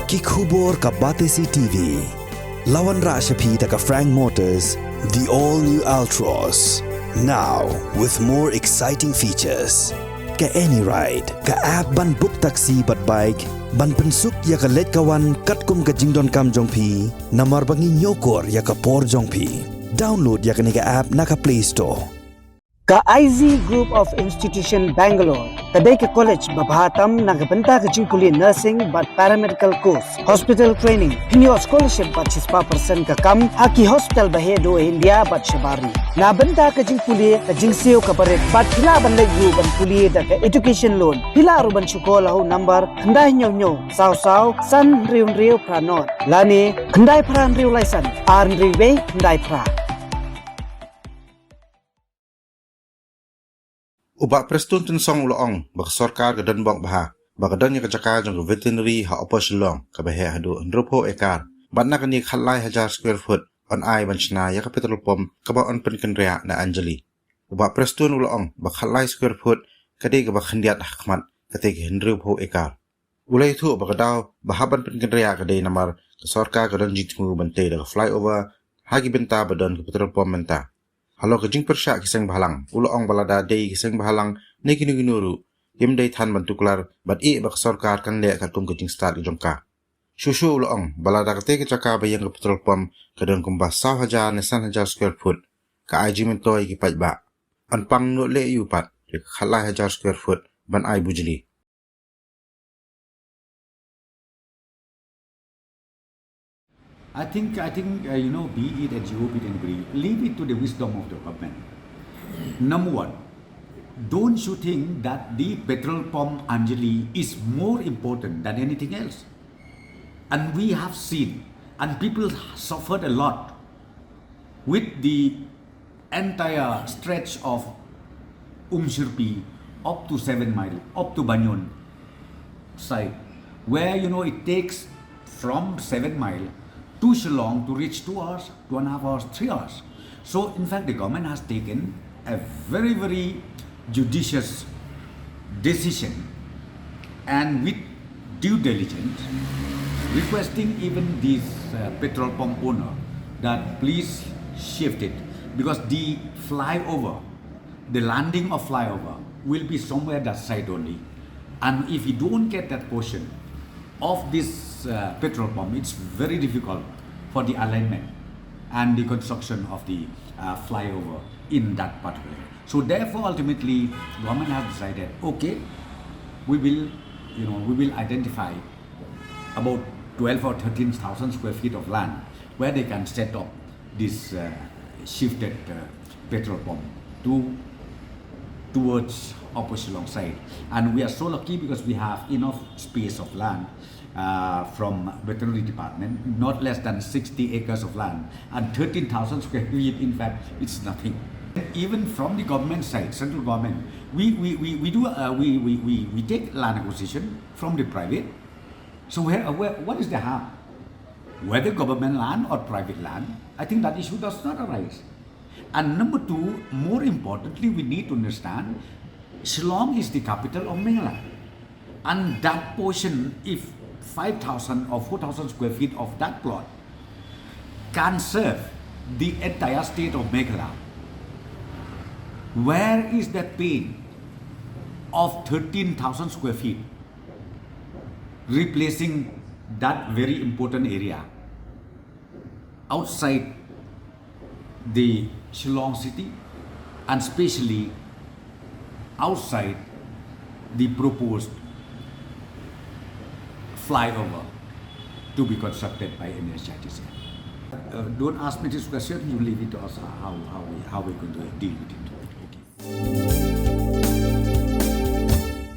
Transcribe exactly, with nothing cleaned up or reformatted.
Ki khubor ka Batesi T V. La wanrah sha phi da ka Frank Motors, the all new Altroz. Now with more exciting features. Ka AnyRide, ka app ban book taxi bad bike, ban pynsuk ïa ka leit ka wan katkum ka jingdonkam jong phi, namar ba ngi ñiewkor ïa ka por jong phi. Download ïa kane ka app na ka Play Store. Ka I Z Group of Institution Bangalore ka dei ka college ba bha tam na ka bynta ka jingpule nursing bad paramedical course, hospital training, pynïoh scholarship bad shispah percent ka kam ha ki hospital ba heh duh India bad shabar ri. Na bynta ka jingpule ka jingsiew ka barit bad phi lah ban leit ruh ban pule da ka education loan. Phi lah ruh ban shukor ha u number khyndai hynñiew hynñiew saw saw san hynriew hynriew phra nod lane khyndai phra hynriew lai san ar hynriew wei khyndai phra. U Bah Prestone Tynsong u la ong ba ka sorkar ka don bok bha ba ka don ïa ka jaka jong ka veterinary ha Upper Shillong kaba heh haduh hynriewphew ekar, bad na kane ka khatlai hajar square foot yn ai ban shna ïa ka petrol pump kaba yn pynkynriah na Anjali. U Bah Prestone u la ong ba khatlai square foot ka dei kaba khyndiat ha khmat katei ka hynriewphew ekar. U la ïathuh ba ka daw ba hap ban pynkynriah ka dei namar ka sorkar ka don jingthmu ban tei da ka flyover ha ki bynta ba don ka petrol pump mynta. Halor ka jingpyrshah ki seng bhalang, u la ong ba lada dei ki seng bhalang ne kino kino ruh, kim dei than ban tuklar bad ïeh ba ka sorkar kan leh katkum ka jingstad ka jong ka. Shuh shuh u la ong ba lada katei ka jaka ba ïeng ka petrol pump ka don kumba saw hajar ne san hajar square foot, ka ai jingmyntoi ïa ki paidbah. Yn pang noh leh ïa u pat ïa ka khatlai hajar square foot ban ai bujli. I think, I think, uh, you know, be it N G O, be it anybody, leave it to the wisdom of the government. Number one, don't you think that the petrol pump Anjali is more important than anything else? And we have seen, and people suffered a lot with the entire stretch of Umshirpi up to Seven Mile, up to Banyan side, where, you know, it takes from Seven Mile to Shillong to reach two hours, two and a half hours, three hours. So, in fact, the government has taken a very, very judicious decision and with due diligence, requesting even this, uh, petrol pump owner that please shift it, because the flyover, the landing of flyover will be somewhere that side only. And if you don't get that portion of this, uh, petrol pump, it's very difficult for the alignment and the construction of the, uh, flyover in that particular area. So therefore, ultimately, government has decided, okay, we will, you know, we will identify about twelve or thirteen thousand square feet of land where they can set up this, uh, shifted, uh, petrol pump to, towards Upper Shillong side. And we are so lucky because we have enough space of land, uh, from veterinary department, not less than sixty acres of land, and thirteen thousand square feet, in fact, it's nothing. Even from the government side, central government, we, we, we, we do, uh, we, we, we, we take land acquisition from the private. So where, uh, where, what is the harm? Whether government land or private land, I think that issue does not arise. And number two, more importantly, we need to understand Shillong is the capital of Meghalaya. And that portion, if five thousand or four thousand square feet of that plot can serve the entire state of Meghalaya, where is that pain of thirteen thousand square feet replacing that very important area outside the Shillong city and specially outside the proposed flyover to be constructed by N H I D C L? Uh, don't ask me this question, you leave it to us, how, how we, how we're going to deal with it. Okay.